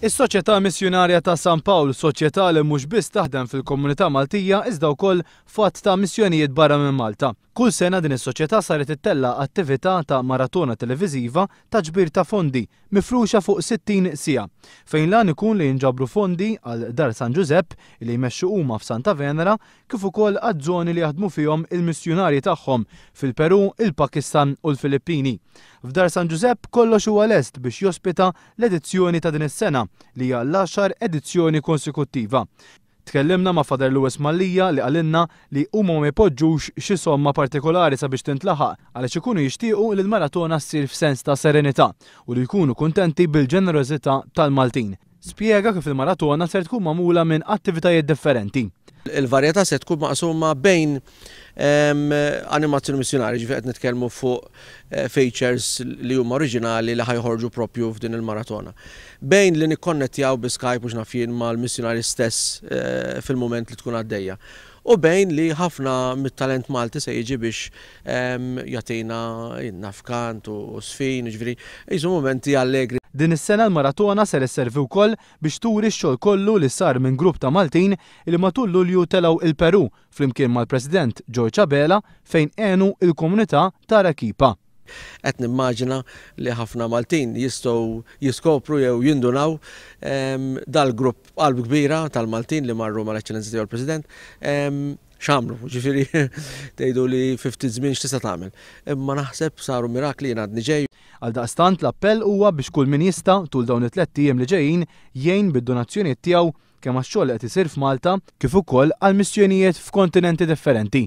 Is-Soċjetà Missjunarja ta' San Pawl, soċjetà li mhux biss taħdem fil-komunità Maltija iżda wkoll f'għadd ta' missjonijiet barra minn Malta. Kull sena din is-soċjetà saret ittella' attività ta' maratona televiżiva ta' ġbir ta' fondi mifruxa fuq 60 siegħa, fejn l-għan ikun li jinġabru fondi għal Dar San Ġużepp li jmexxu huma f'Santa Venera kif ukoll għaż-żoni li jaħdmu fihom il-missjunarji tagħhom fil-Perù, il-Pakistan u l-Filippini. F'Dar San Ġużepp kollox huwa lest biex jospita l-edizzjoni ta' din is-sena li hija l-għaxar edizzjoni konsekuttiva. Tkellimna ma' Father Louis Mallia li qalilna li huma ma jpoġġux xi somma partikolari sabiex tintlaħaq għaliex ikunu jixtiequ li l-maratona ssir f'sens ta' serenità u li jkunu kuntenti bil-ġenerożità tal-Maltin. Spjega kif il-maratona ser tkun magħmula minn attivitajiet differenti. Il-varjetà se tkun maqsuma bejn animazzjoni missjunarja, ġifieri qed nitkellmu fuq features li huma oriġinali li ħa joħorġu propju f'din il-maratona. Bejn li nikkonnettjaw bi Skype u x'naf jien mal-missjunarji stess fil-mument li tkun għaddejja. U bejn li ħafna mit-talent Malti se jiġi biex jagħtina naf kant u żfin, jiġifieri qisu mumenti allegri. Din is-sena l-maratona ser isservi wkoll biex turi x-xogħol kollu li sar minn grupp ta' Maltin li matul Lulju telgħu il-Perù flimkien mal-President George Abela fejn għenu il-komunità ta' Arequipa. Qed nimmaġina li ħafna Maltin jistgħu jiskopru jew jindunaw dal-grupp b'qalb kbira tal-Maltin li marru mal-Eċċellenza Tiegħu l-President x'għamlu, ġifieri tgħidu li fi ftit żmien x'tista' tagħmel. Imma naħseb saru mirakli jien għadni ġej. Għaldaqstant l-appell huwa biex kull min jista' tul dawn it-tlett ijiem li ġejjin jgħin bid-donazzjonijiet tiegħu kemm għax-xogħol li qed isir f'Malta kif ukoll għall-missjonijiet f'kontinenti differenti.